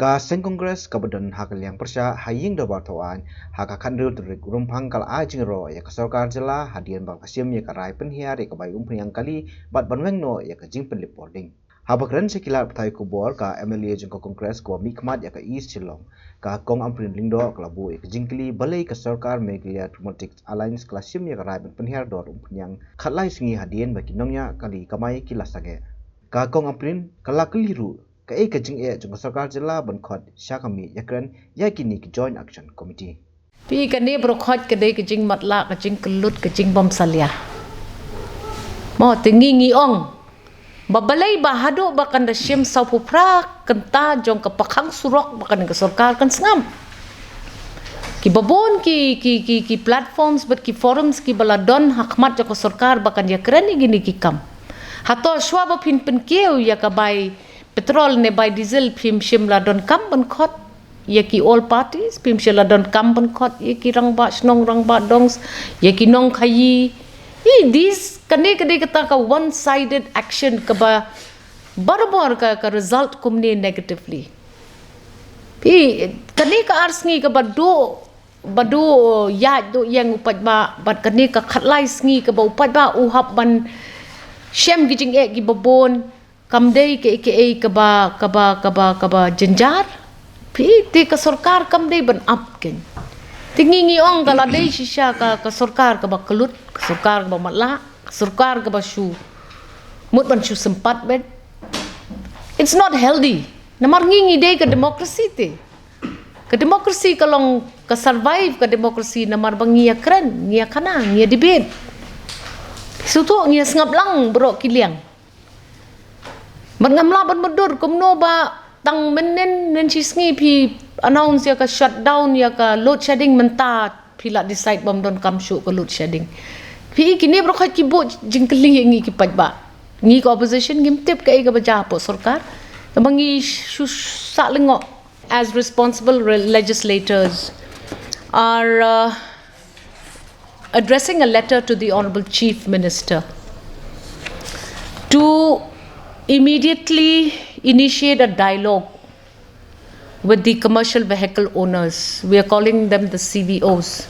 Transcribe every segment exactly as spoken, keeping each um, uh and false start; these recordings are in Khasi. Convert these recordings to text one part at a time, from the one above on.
Ka seng Congress kaba don ha ka liang pyrshah ha ïing dorbar thaw aiñ ha ka khathynriew tarik Rymphang ka la ai jingïaroh ïa ka sorkar jylla hadien ba ka la shim ïa ka rai pynhiar ïa ka bai umphniang kali bad ban weng noh ïa ka jingpynlip bording. Haba kren sha ki lad pathai khubor, ka M L A jong ka Congress kaba mihkhmat ïa ka East Shillong, ka Kong Ampareen Lyngdoh, ka la buh ïa ka jingkylli balei ka sorkar Meghalaya Democratic Alliance ka la shim ïa ka rai ban pynhiar dor umphniang khatlai sngi hadien ba ki nongñiah kali kamai ki la sangeh. Ka Kong Ampareen ka la kylli ruh kaei ka jingeh jong ka sorkar jylla ban khot sha ka mih ïakren ïa kine ki Joint Action Committee. Phi, kane baroh khoit ka dei ka jingmatlah, ka jingkyllut, ka jingbymsalia. Mo, te ngi ngi ong ba balei ba haduh ba kan da shim sawphew phra kynta jong ka pakhang surok ba kane ka sorkar kan sngap. Kiba bun ki, ki, ki, ki platforms bad ki forums kiba la don ha khmat jong ka sorkar ba kan ïakren ïa kine ki kam. Hato shuwa ba phin pynkiew ïa ka bai petrol ne bai diesel phim shym la donkam ban khot ïa ki all parties, phim shym la donkam ban khot ïa ki rangbah shnong, rangbah dongs, ïa ki nongkhaïi? Hi, this, kane ka dei kata ka one sided action kaba barabor ka, ka result kumne negatively. Hi, kane ka ar sngi kaba duh, ba duh ïaid duh ïeng u paidbah, bad kane ka khatlai sngi kaba u paidbah u hap ban shem ki jingeh kiba bun, kam dei kaei kaei kaba, kaba, kaba, kaba jynjar. Phi, te ka sorkar kam dei ban ap kein. Te ngi ngi ong ka la dei shisha ka, ka sorkar kaba kyllut, ka sorkar kaba matlah, ka sorkar kaba shu mut ban shu sympat beit. It's not healthy. Namar ngi ngi dei ka democracy te. Ka democracy ka long, ka survive ka democracy namar ba ngi ïakren, ngi ïakhana, ngi ïadebate. Shuh shuh ngi ïasngap lang baroh ki liang. Bad ngam lah ban mutdur kumno ba tang mynnin, mynnin shi sngi phi announce ïa ka shutdown, ïa ka load shedding, mynta phi la decide bym donkam shuh ka load shedding. Phi, kine baroh khoit ki buh jingkylli ïa ngi ki paidbah. Ngi ka opposition ngim tip kaei kaba jia hapoh sorkar. Kaba ngi shu sah lyngngoh as responsible re-, legislators are, uh, addressing a letter to the Honorable Chief Minister to immediately initiate a dialogue with the commercial vehicle owners. We are calling them the C V Os.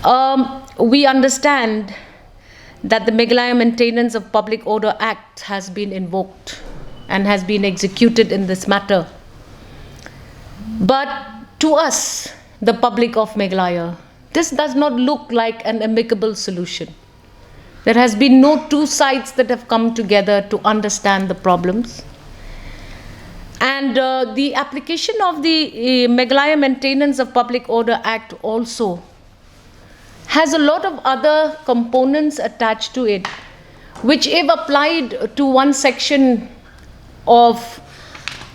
Um, we understand that the Meghalaya Maintenance of Public Order Act has been invoked and has been executed in this matter. But to us, the public of Meghalaya, this does not look like an amicable solution. There has been no two sides that have come together to understand the problems. And, uh, the application of the, uh, Meghalaya Maintenance of Public Order Act also has a lot of other components attached to it, which, if applied to one section of,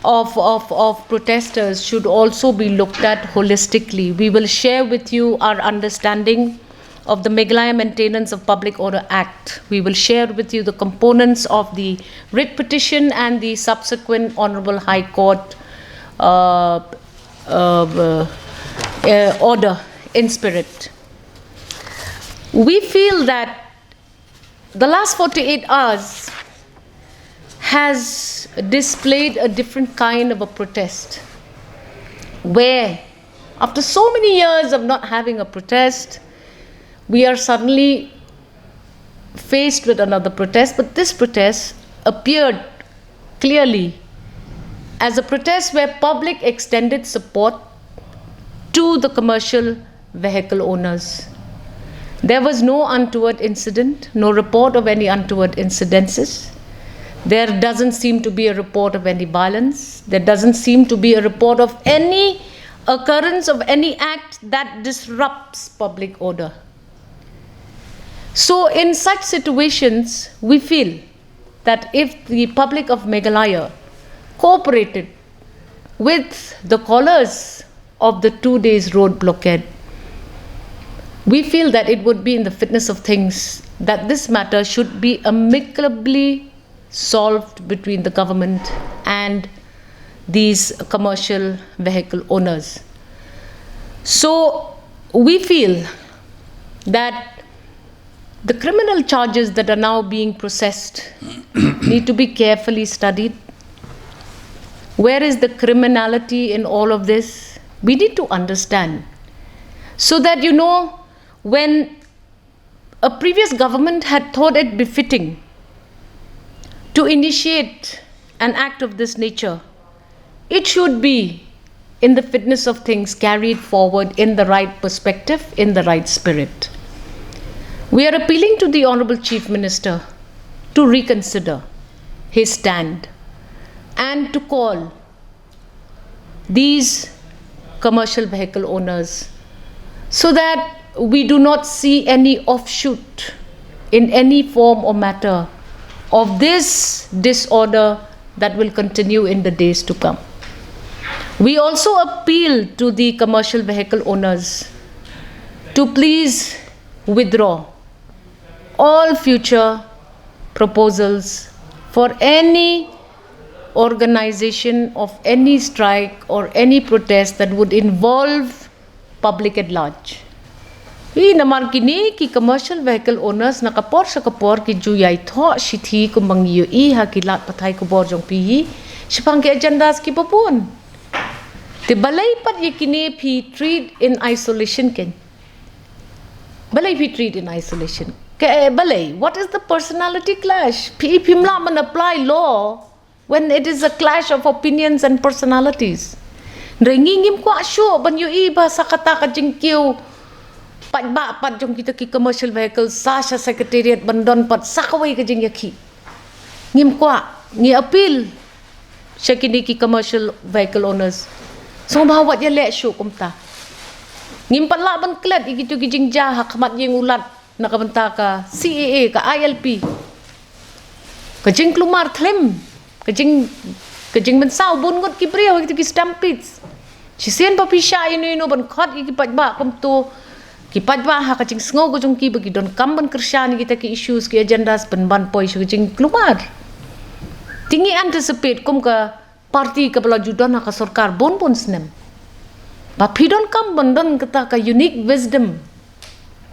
of, of, of protesters, should also be looked at holistically. We will share with you our understanding of the Meghalaya Maintenance of Public Order Act. We will share with you the components of the writ petition and the subsequent Honorable High Court, uh, uh, uh, uh, order in spirit. We feel that the last forty-eight hours has displayed a different kind of a protest, where, after so many years of not having a protest, we are suddenly faced with another protest. But this protest appeared clearly as a protest where public extended support to the commercial vehicle owners. There was no untoward incident, no report of any untoward incidences. There doesn't seem to be a report of any violence. There doesn't seem to be a report of any occurrence of any act that disrupts public order. So, in such situations, we feel that if the public of Meghalaya cooperated with the callers of the two days road blockade, we feel that it would be in the fitness of things that this matter should be amicably solved between the government and these commercial vehicle owners. So we feel that the criminal charges that are now being processed need to be carefully studied. Where is the criminality in all of this? We need to understand. So that, you know, when a previous government had thought it befitting to initiate an act of this nature, it should be in the fitness of things carried forward in the right perspective, in the right spirit. We are appealing to the Honorable Chief Minister to reconsider his stand and to call these commercial vehicle owners so that we do not see any offshoot in any form or matter of this disorder that will continue in the days to come. We also appeal to the commercial vehicle owners to please withdraw all future proposals for any organization of any strike or any protest that would involve public at large. Hi namar kine ki commercial vehicle owners na ka por sha ka por ki ju ïai thoh shithi kumba ngi ïohi ha ki lad pathai khubor jong phi hi shaphang ki agendas kiba bun. Te balei pat ïa kine phi treat in isolation kein? Balei phi treat in isolation? Ke, eh, balei? What is the personality clash? Phi, phim lah ban apply law when it is a clash of opinions and personalities. Hynrei ngi ngim kwah shuh ban ïohi ba sa kata ka jingkiew paidbah pat jong kita ki commercial vehicles sa sha secretariat ban don pat sa kawei ka jingïakhih. Ngim kwah, ngi appeal sha kine ki commercial vehicle owners. Sngewbha wat ïaleh shuh kumta. Ngim pat lah ban klet ïa kito ki jingjia ha khmat ïing u lat na ka bynta ka C A A, ka I L P. Ka jingkulmar thlem, ka jing, ka jingmynsaw bun ngut ki briew ha kito ki stampedes. Shisien ba phi shah ïano ïano ban khot ïa ki paidbah kumto, ki paidbah ha ka jingsngew ka jong ki ba ki donkam ban kyrshan ïa kita ki issues, ki agendas, pynban poi sha ka jingkulmar. Te ngi anticipate kum ka party kaba la ju don ha ka sorkar bun bun snem, ba phi donkam ban don kata ka unique wisdom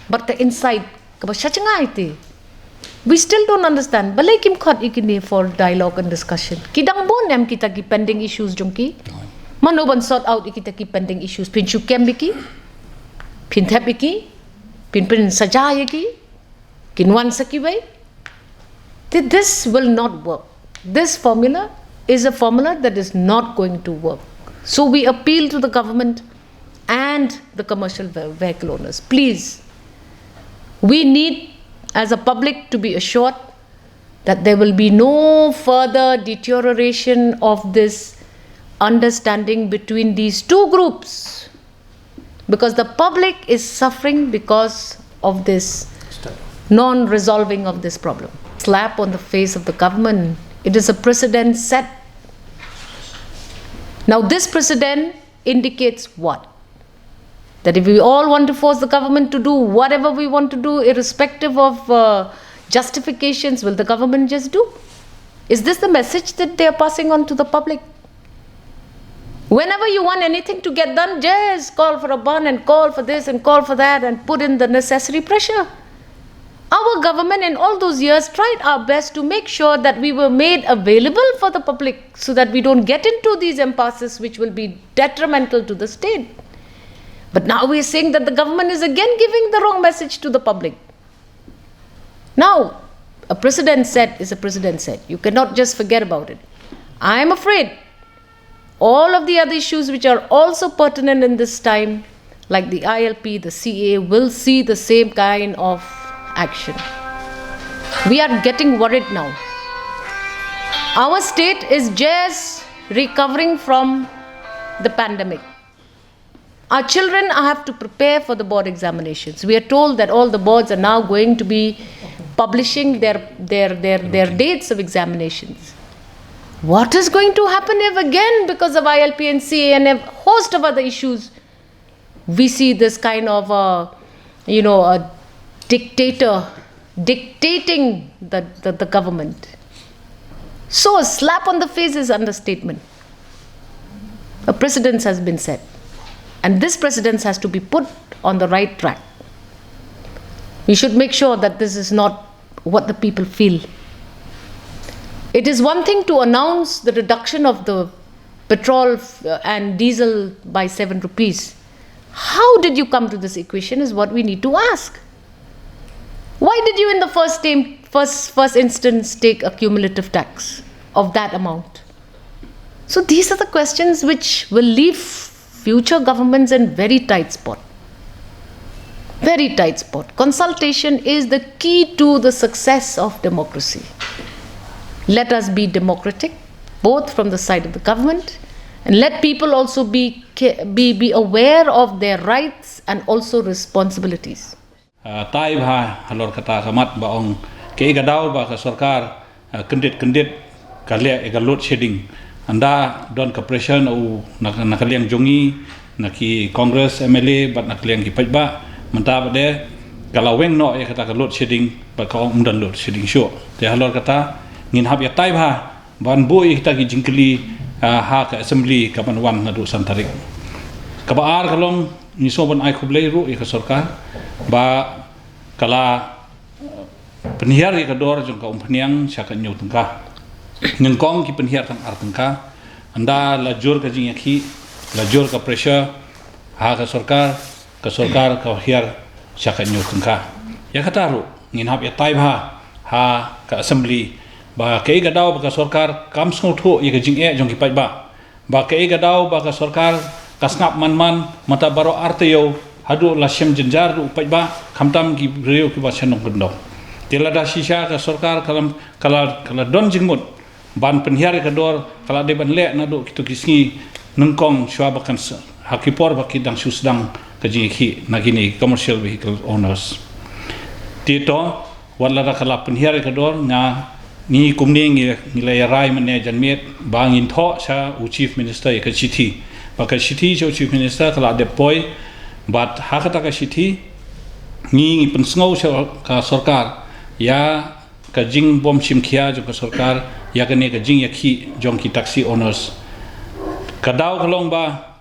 bad ka insight kaba sha jngai te. We still don't understand. Balei kim khot ïa kine for dialogue and discussion? Ki dang bun em kita ki pending issues jong ki? Mano ban sort out ïa kita ki pending issues? Phin shu kem ïa ki? Phin thep ïa ki? Phin, phin saja ïa ki? Kin wan sa kiwei? Th-, this will not work. This formula is a formula that is not going to work. So we appeal to the government and the commercial ve-, vehicle owners. Please, we need, as a public, to be assured that there will be no further deterioration of this understanding between these two groups, because the public is suffering because of this non-resolving of this problem. Slap on the face of the government. It is a precedent set. Now, this precedent indicates what? That if we all want to force the government to do whatever we want to do, irrespective of, uh, justifications, will the government just do? Is this the message that they are passing on to the public? Whenever you want anything to get done, just call for a ban and call for this and call for that and put in the necessary pressure. Our government in all those years tried our best to make sure that we were made available for the public so that we don't get into these impasses which will be detrimental to the state. But now we are saying that the government is again giving the wrong message to the public. Now, a precedent set is a precedent set. You cannot just forget about it. I am afraid all of the other issues which are also pertinent in this time, like the I L P, the C A A, will see the same kind of action. We are getting worried now. Our state is just recovering from the pandemic. Our children have to prepare for the board examinations. We are told that all the boards are now going to be publishing their, their, their, their dates of examinations. What is going to happen if again, because of I L P and C A A and a host of other issues, we see this kind of a, you know, a dictator dictating the, the, the government? So a slap on the face is understatement. A precedence has been set. And this precedence has to be put on the right track. We should make sure that this is not what the people feel. It is one thing to announce the reduction of the petrol uh, and diesel by seven rupees. How did you come to this equation is what we need to ask. Why did you in the first time, first first instance take a cumulative tax of that amount? So these are the questions which will leave future governments in very tight spot. Very tight spot. Consultation is the key to the success of democracy. Let us be democratic, both from the side of the government, and let people also be be be aware of their rights and also responsibilities. Tai bha halor kata ka mat ba ong ka i ka daw ba ka sorkar kyndit kyndit ka leh i ka load shedding. Ynda don ka pressure na u na ka liang jong i, na ki Congress M L A bad na ka liang ki paidbah, mynta ba de ka la weng noh ïa kata ka load shedding bad ka ong ym don load shedding shuh. Te halor kata ngin hap ïa tai bha ban buh ïa kita ki jingkylli ha ka assembly ka ban wan naduh san tarik. Kaba ar ka long ngi sngewbha ban ai khublei ruh ïa ka sorkar ba ka la pynhiar ïa ka dor jong ka umphniang sha ka hynñiew tyngka. Nyngkong ki pynhiar tang ar tyngka. Ynda la jur ka jingïakhih, la jur ka pressure ha ka sorkar, ka sorkar ka hiar sha ka hynñiew tyngka. Ïa kata ruh ngin hap ïa tai bha ha ka assembly ba ka i ka daw ba ka sorkar kam sngewthuh ïa ka jingeh jong ki paidbah. Ba ka i ka daw ba ka sorkar ka sngap man man mynta baroh ar taïew haduh la shem jynjar ruh paidbah khamtam ki briew kiba shnong kyndong. Te lada shisha ka sorkar ka la ka la don jingmut ban pynhiar ïa ka dor ka la dei ban leh naduh kito ki sngi nyngkong shuwa ba kan ha ki por ba ki dang shu sdang ka jingïakhih na kine commercial vehicle owners. Te to wat lada ka la pynhiar ïa ka dor nga ngi kumne ngi ngi la ïarai mynne janmiet ba ngin thoh sha u chief minister ïa ka shithi. Ba ka shithi sha u chief minister ka la dep poi bad ha kata ka shithi ngi ngi pynsngew sha ka sorkar ïa ka jingbym shim khia jong ka sorkar ïa kane ka jingïakhih jong ki taxi owners. Ka daw ka long ba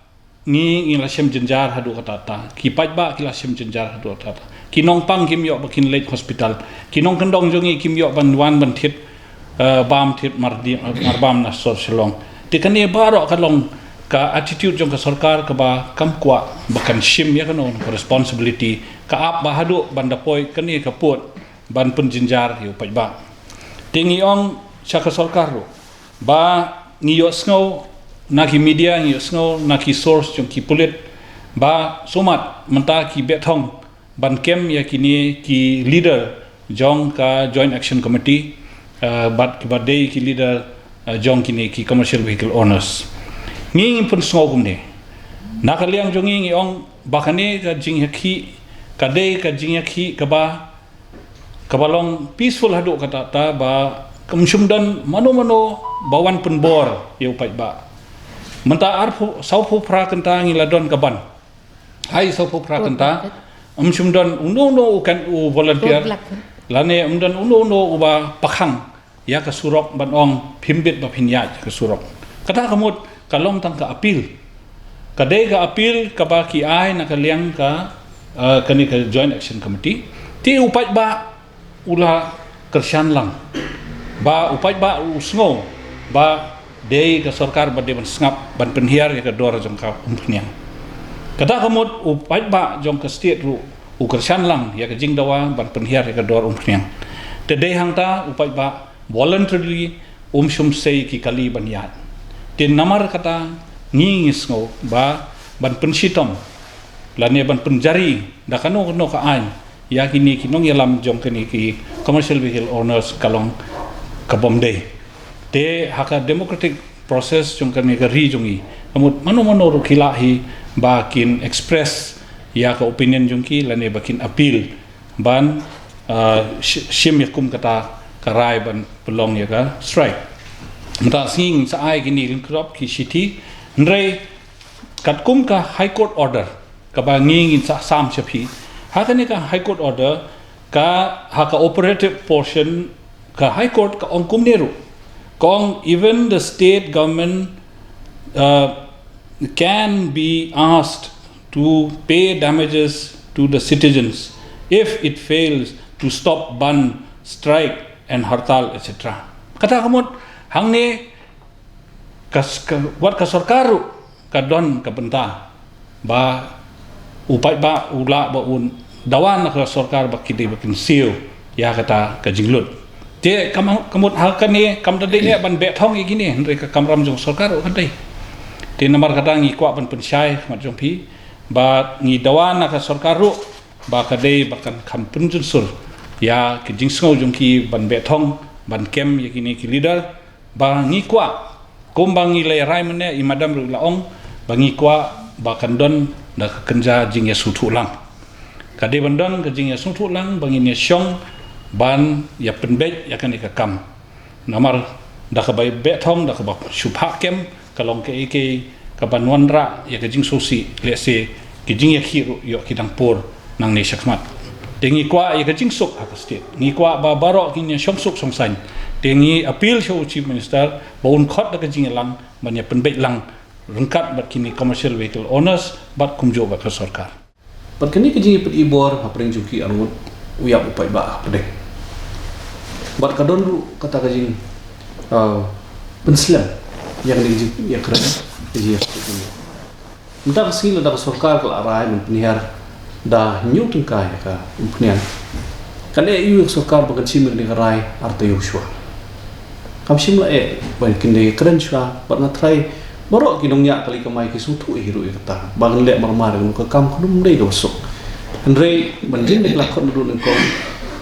ngi ngi la shem jynjar haduh katta katta, ki paidbah ki la shem jynjar haduh katta katta. Ki nongpang kim ïoh ba kin leit hospital, ki nongkyndong jong ngi kim ïoh ban wan ban thied bam thied marbam na sor Shillong. Te kane baroh ka long ka attitude jong ka sorkar kaba kam kwah ba kan shim ïa kano ka responsibility, ka ap ba haduh ban da poi kane ka pud ban pynjynjar ïa u paidbah. Te ngi ong sha ka sorkar ruh ba ngi ïohsngew na ki media, ngi ïohsngew na ki source jong ki pulit ba sumar mynta ki beh thong ban kem ïa kine ki leader jong ka Joint Action Committee bad kiba dei ki leader jong kine ki commercial vehicle owners. Ngi ngi pynsngew kumne, na ka liang jong ngi ngi ong ba kane ka jingïakhih ka dei ka jingïakhih kaba kaba long peaceful haduh katta katta ba kam shym don mano mano ba wan pynbor ïa u paidbah. Mynta arphew sawphew phra kynta ngi la don ka ban. Hai sawphew phra kynta ym shym don uno uno u kan u volunteer lane ym don uno uno uba pakhang ïa ka surok ban ong phim bit ba phin ïaid ïa ka surok. Kata ka mut ka long tang ka appeal. Ka dei ka appeal kaba ki ai na ka liang ka kane ka Joint Action Committee. Te u paidbah u la kyrshan lang ba u paidbah u sngew ba dei ka sorkar ba dei ban sngap ban pynhiar ïa ka dor jong ka umphniang. Kata ka mut u paidbah jong ka state ruh u kyrshan lang ïa ka jingdawa ban pynhiar ïa ka dor umphniang. Te dei hangta u paidbah voluntarily um shym sei ki kali ban ïaid. Te namar kata ngi ngi sngew ba ban pynshitom lane ban pynjari da kano kano ka aiñ ïa kine ki nongïalam jong kine ki commercial vehicle owners ka long ka bym dei. Te ha ka democratic process jong kane ka ri jong ngi, ka mut mano mano ruh ki lah hi ba kin express ïa ka opinion jong ki lane ba kin appeal ban shim ïa kum kata ka rai ban pynlong ïa ka strike. Mynta sngi ngin sa ai kine ki lyngkhrop ki shithi, hynrei katkum ka High Court order kaba ngi ngin sa sam sha phi, ha kane ka High Court order ka ha ka operative portion ka High Court ka ong kumne ruh, ka ong even the state government can be asked to pay damages to the citizens if it fails to stop bandh, strike and hartal, et cetera. Kata ka mut hangne ka, ka, wat ka sorkar ruh ka don ka bynta ba u paidbah u lah ba un dawa na ka sorkar ba ki dei ba kin siew ïa kata ka jinglut. Te kam, ka mut ha kane kam da dei eh ban beh thong ïa kine, hynrei ka kamram jong sorkar ruh ka dei. Te namar kata ngi kwah ban pynshai khmat jong phi ba ngi dawa na ka sorkar ruh ba ka dei ba kan kham pynjunsur ïa ki jingsngew jong ki ban beh thong, ban kem ïa kine ki leader, ba ngi kwah, kumba ngi la rai mynne, i madam ruh la ong ba ngi kwah ba kan don da ka kynja jingïasngewthuh lang. Ka dei ban don ka jingïasngewthuh lang ba ngin ïashong ban ïa pynbeit ïa kane ka kam. Namar da kaba beh thong, da kaba shu phah kem, ka long kaei kaei kaban wanrah ïa ka jingsngewsih, lehse ki jingïakhih ruh ïoh ki dang pur nangne shakhmat. Te ngi kwah ïa ka jingsuk ha ka state. Ngi kwah ba baroh kin ïashong suk shong saiñ. Te ngi appeal sha u Chief Minister ba un khot da ka jingïalang ban ïa pynbeit lang ryngkat bad kine commercial vehicle owners bad kumjuh bad ka sorkar. Bad kane ka jingïapyni bor hapdeng jong ki arngut, u ïap u paidbah hapdeng. Bad ka don ruh kata ka jing, uh, pynslem ïa kane ka jingïakren, ka jingïakren. Mynta ka sngi lada ka sorkar ka la rai ban pynhiar da hynñiew tyngka ïa ka umphniang, kan eh aïu ïa ka sorkar ba kan shim ïa kane ka rai ar taïew shuwa? Kam shym la eh ba kin dei kren shuwa, bad nga tharai baroh ki nongñiah kali kamai ki sngewthuh hi ruh ïa kata ba kan leh marmar ïa kano ka kam, kan ym dei kaba suk. Hynrei ban ring da ki la khot naduh nyngkong,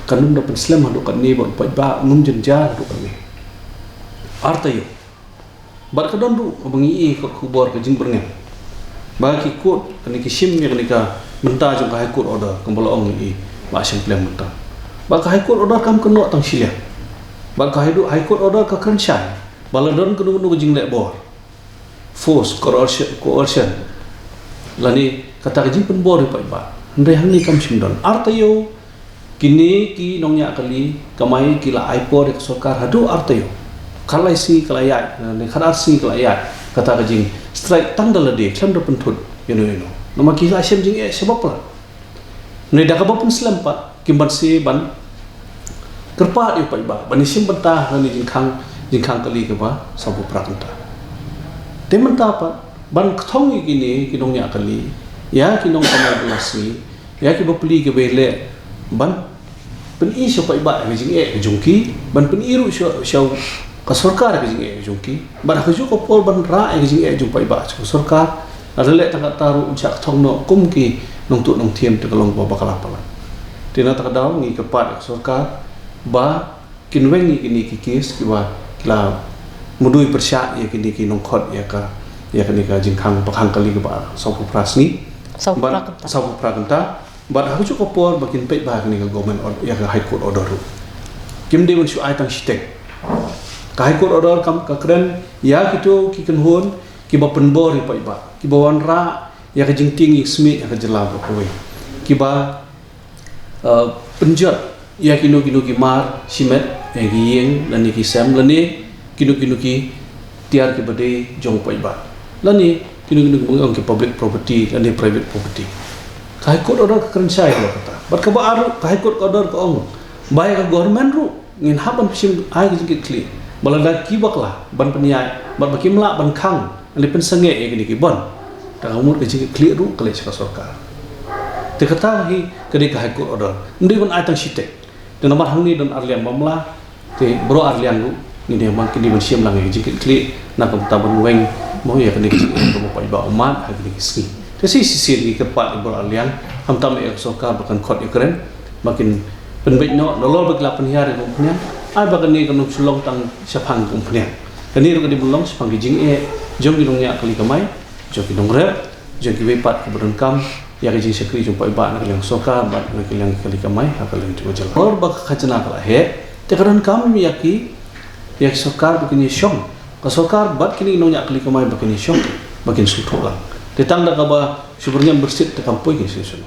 kan ym da pynslem haduh katne bad u paidbah un ym jynjar haduh katne. Ar taïew. Bad ka don ruh kaba ngi ïohi kot khubor ka jingbyrngem ba ki court, kane ki shim ïa kane ka bynta jong ka High Court order, kumba la ong ïa i Bah Shangpliang mynta. Bad ka High Court order kam kynnoh tang shiliang. Bad ka High, High Court order ka kren shai ba la don kano kano ka jingleh bor, force, coercion, coercion, lane kata ka jingpynbor ïa u paidbah. Hynrei hangne kam shym don. Ar taïew kine ki nongñiah kali kamai ki la ai por ïa ka sorkar haduh ar taïew. Khatlai sngi ka la ïaid, ne khatar sngi ka la ïaid kata ka jingstrike tang da lade, khlem da pynthut ïano ïano. Namar ki la shem jingeh sha ba palat. Hynrei da kaba pynslem pat kim banse ban kyrpad ïa u paidbah ban ïashim bynta ha kane ka jingkhang, jingkhang kali kaba sawphew phra kynta. Te mynta pat ban kthong ïa kine ki nongñiah kali, ïa ki nongkamai ba la sngi, ïa ki bapli ki ba ïaleh, ban pyni sha u paidbah ïa ka jingeh ka jong ki, ban pyni ruh sha, sha ka sorkar ïa ka jingeh ka jong ki. Bad ha kajuh ka por ban rah ïa ka jingeh jong u paidbah sha ka sorkar, lada leh tang katta ruh un shah kthong noh kum ki nongtuh nongthiem, te ka long kaba bakla palat. Te na kata ka daw ngi kyrpad ïa ka sorkar ba kin weng ïa kine ki case kiba ki la mudui pyrshah ïa kine ki nongkhot ïa ka, ïa kane ka jingkhang, ba khang kali kaba sawphew phra sngi. Sawphew phra kynta. Bad sawphew phra kynta. Bad ha kajuh ka por ba kin peit bha ïa kane ka government ord-, ïa ka High Court order ruh. Kim dei ban shu ai tang shiteng. Ka High Court order kam, ka kren ïa kito ki kynhun kiba pynbor ïa u paidbah, kiba wanrah ïa ka jingtieng jingsmit ha ka jylla baroh kawei, kiba, uh, pynjot ïa kino kino ki mar shimet, ïa ki ïing lane ki sem lane kino kino ki tiar kiba dei jong u paidbah, lane kino kino kiba ngi ong ki public property lane private property. Ka High Court order ka kren shai ïa kata. Bad kaba ar ruh, ka High Court order ka ong ba ïa ka government ruh ngin hap ban shim ai ka jingkitkhlieh ba lada ki bakla ban pynïaid bad ba kim lah ban khang lane pynsangeh ïa kine ki bond, te ka mut ka jingkitkhlieh ruh ka leit sha ka sorkar. Te kata hi ka dei ka High Court order. Ym dei ban ai tang shiteng. Te namar hangne don arliang ba mla, te baroh arliang ruh ngi dei ban, ngi dei ban shim lang ïa ka jingkitkhlieh na ka bynta ban weng mo ïa kane ka jingeh kaba u paidbah u mad ha kine ki sngi. Te shisien ngi kyrpad ïa baroh arliang, khamtam ïa ka sorkar ba kan khot ïakren, ba kin pynbeit noh, nalor ba ki la pynhiar ïa ka umphniang, ai ba kane kan ym shu long tang shaphang ka umphniang. Kane ruh ka dei ban long shaphang ki jingeh jong ki nongñiah kali kamai, jong ki nongrep, jong kiwei pat kiba donkam ïa ka jingshakri jong u paidbah na ka liang sorkar bad na ka liang kali kamai ha ka liang jong ka jylla. Nalor ba ka khajna ka la heh, te ka donkam ïa ki, ïa ki sorkar ba kin ïashong. Ka sorkar bad kine ki nongñiah kali kamai ba kin ïashong, ba kin sngewthuh lang. Te tang da kaba shu byrngem byrsit te kam poi kin sngewthuh.